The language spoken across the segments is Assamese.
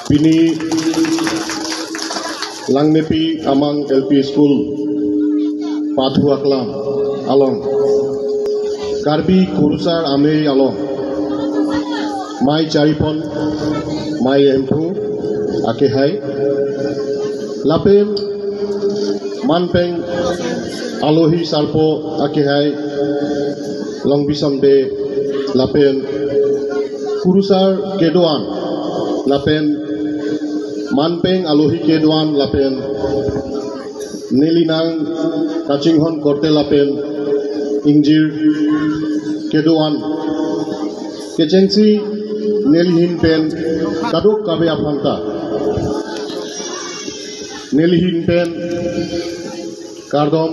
Pini Langmepi Amang LP School Pathu Aklam Along Karbi Kurusar Amei Along Mai Charipon Mai Emphu Akehai Lapem Manpeng Alohi Sarpo Akehai Longbisambe Lapen Kurusar Kedoan Lapen Manpeng Alohi Kedoan Lapen Nelinang Kachinghon Korte Lapen Ingjir Kedoan Kechengsi Nelihin Pen Kadok Kabe Afanta Nelihin Pen Kardom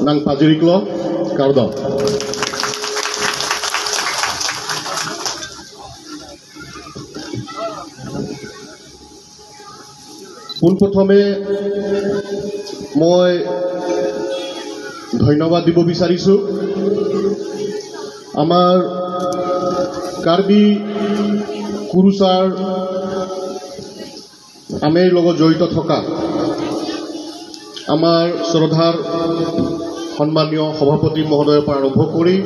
Nang Pajiriklo Kardom. পোনপ্ৰথমে মই ধন্যবাদ দিব বিচাৰিছোঁ আমাৰ কাৰ্বি কুৰুচাৰ আমেৰ লগত জড়িত থকা আমাৰ শ্ৰদ্ধাৰ সন্মানীয় সভাপতি মহোদয়ৰ পৰা আৰম্ভ কৰি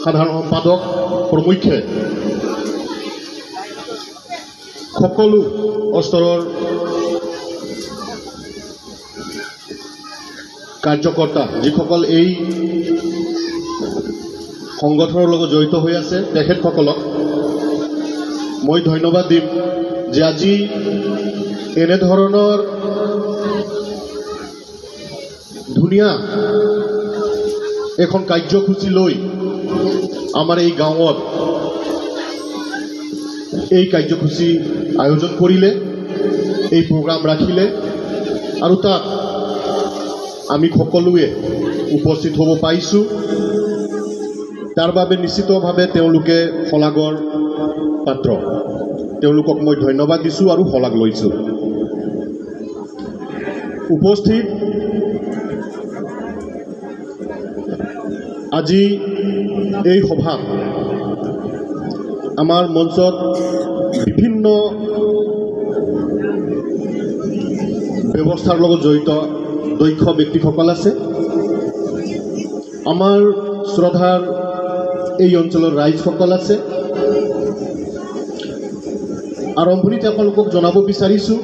সাধাৰণ সম্পাদক প্ৰমুখ্যে সকলো স্তৰৰ কাৰ্যকৰ্তা যিসকল এই সংগঠনৰ লগত জড়িত হৈ আছে তেখেতসকলক মই ধন্যবাদ দিম যে আজি এনেধৰণৰ ধুনীয়া এখন কাৰ্যসূচী লৈ আমাৰ এই গাঁৱত এই কাৰ্যসূচী আয়োজন কৰিলে, এই প্ৰগ্ৰাম ৰাখিলে আৰু তাত আমি সকলোৱে উপস্থিত হ'ব পাইছোঁ। তাৰ বাবে নিশ্চিতভাৱে তেওঁলোকে শলাগৰ পাত্ৰ। তেওঁলোকক মই ধন্যবাদ দিছোঁ আৰু শলাগ লৈছোঁ। উপস্থিত আজি এই সভাত আমাৰ মঞ্চত বিভিন্ন ব্যৱস্থাৰ লগত জড়িত দক্ষ ব্যক্তিসকল আছে। আমাৰ শ্ৰদ্ধাৰ এই অঞ্চলৰ ৰাইজসকল আছে। আৰম্ভণিতে আপোনালোকক জনাব বিচাৰিছোঁ